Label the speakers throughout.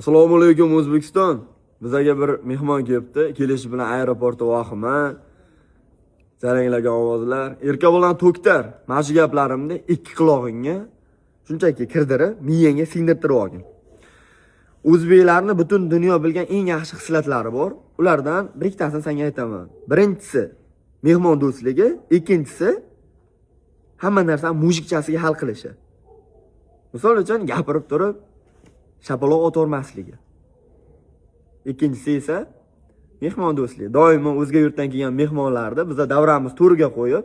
Speaker 1: Assalomu alaykum, O'zbekiston. Bizaga bir mehmon kelibdi. Kelishi bilan aeroportda vahima. Jaranglagan ovozlar. Erkabo'lan To'ktar, mana shu gaplarimni ikki qulog'ingga shunchaki kirdirib, miyangga singdirtirib olgin. O'zbeklarni butun dunyo bilgan eng yaxshi xislatlari bor. Ulardan bir ikkitasini senga aytaman. Birinchisi mehmon do'stligi, ikkinchisi hamma narsani мужик chasiga hal qilishi. Misol uchun, gapirib turib shapaloq otormasligi. Ikkinchisi esa mehmon do'stlik. Doimo o'zga yurtdan kelgan mehmonlarni biza davramiz to'riga qo'yib,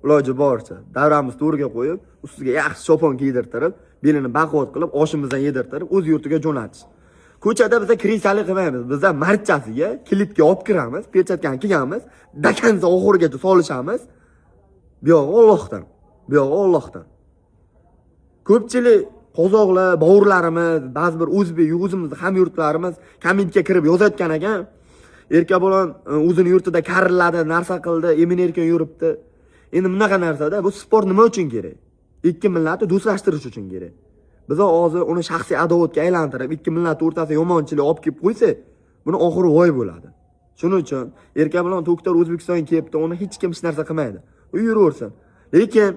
Speaker 1: iloji boricha davramiz to'riga qo'yib, ustiga yaxshi chopon kiydirtirib, belini baquvvat qilib, oshimizdan yedirtirib, o'z yurtiga jo'natish. Ko'chada biza крыса lik qilmaymiz. Biza mardchasiga клетка olib kiramiz, perchatkani kiyamiz, до конца oxirigacha solishamiz. Bu yog'i Allohdan. Bu yog'i Allohdan. Ko'pchilik qozoqlar, bovurlarimiz, ba'zi bir o'zbek, o'zimizni hamyurtlarimiz kommentga kirib yozayotgan ekan. Erkabo'lon o'zini yurtida karilladi, narsa qildi, emin erkin yuribdi. Endi bunaqa narsada bu sport nima uchun kerak? Ikki millatni do'stlashtirish uchun kerak. Biz hozir uni shaxsiy adovatga aylantirib, ikki millat o'rtasida yomonchilik olib kelib qo'ysak, buni oxiri voy bo'ladi. Shuning uchun Erkabo'lon To'ktar O'zbekistonga kelibdi, uni hech kim hech narsa qilmaydi. U yuraversin. Lekin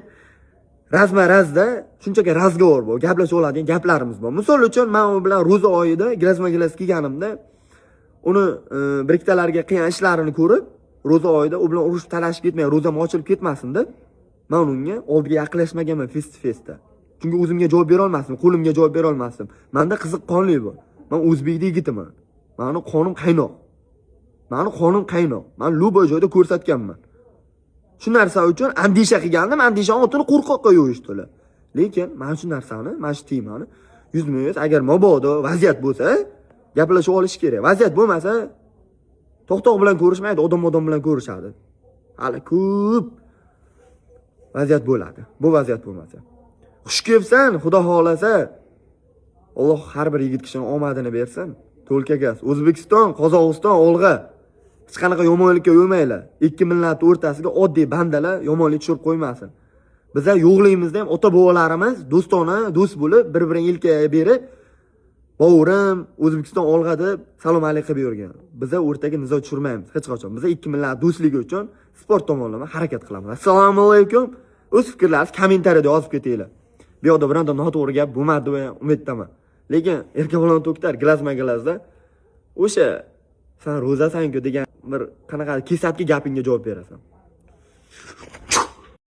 Speaker 1: razma razda shunchaki разговор bor, gaplashib oladigan gaplarimiz bor. Misol uchun, men u bilan ro'za oyida глаз-ма-глаз kelganimda uni bir ikkitalarga qilgan ishlarini ko'rib, ro'za oyida u bilan urushib talashib ketmay, ro'zam ochilib ketmasin deb, men unga oldiga yaqinlashmaganman face to face'da. Chunki o'zimga javob bera olmasdim, qo'limga javob bera olmasdim. Menda qiziq qonli bor. Men o'zbekda yigitiman. Mani qonim qaynoq. Mani qonim qaynoq. Men любой joyda ko'rsatganman. Shu narsa uchun andisha qilgandim, andishani otini qo'rqoqqa yo'yishdilar. Lekin mana shu narsani, mana shu temani 100%, agar mabodo vaziyat bo'lsa, gaplashib olish kerak. Vaziyat bo'lmasa, to'xtoq bilan ko'rishmaydi, odam odam bilan ko'rishadi. Hali ko'p vaziyat bo'ladi. Bu vaziyat bo'lmasa. Xush kelibsan, Xudo xohlasa. Alloh har bir yigit kishini omadini bersin. Только газ. O'zbekiston, Qozog'iston olg'a. Hech qanaqa yomonlikka yo'ymanglar. Ikki millat o'rtasiga oddiy bandalar yomonlik tushirib qo'ymasin. Biza yo'qligimizda ham ota bobolarimiz do'stona, do'st bo'lib, bir-birini yelkaga berib, bovurim, O'zbekiston olg'a deb salom alik qilib yurgan. Biza o'rtaga nizo tushirmaymiz hech qachon. Biza ikki millat do'stligi uchun sport tomonlama harakat qilamiz. Assalomu alaykum. O'z fikrlaringizni kommentariyada yozib ketinglar. Bu yoqda bironta noto'g'ri gap bo'lmadi degan umiddaman. Lekin Erkabo'lon To'ktar глаз-ма-глаз da o'sha "San ro'zasan-ku" degan bir qanaqa kesatki gapingga javob berasan.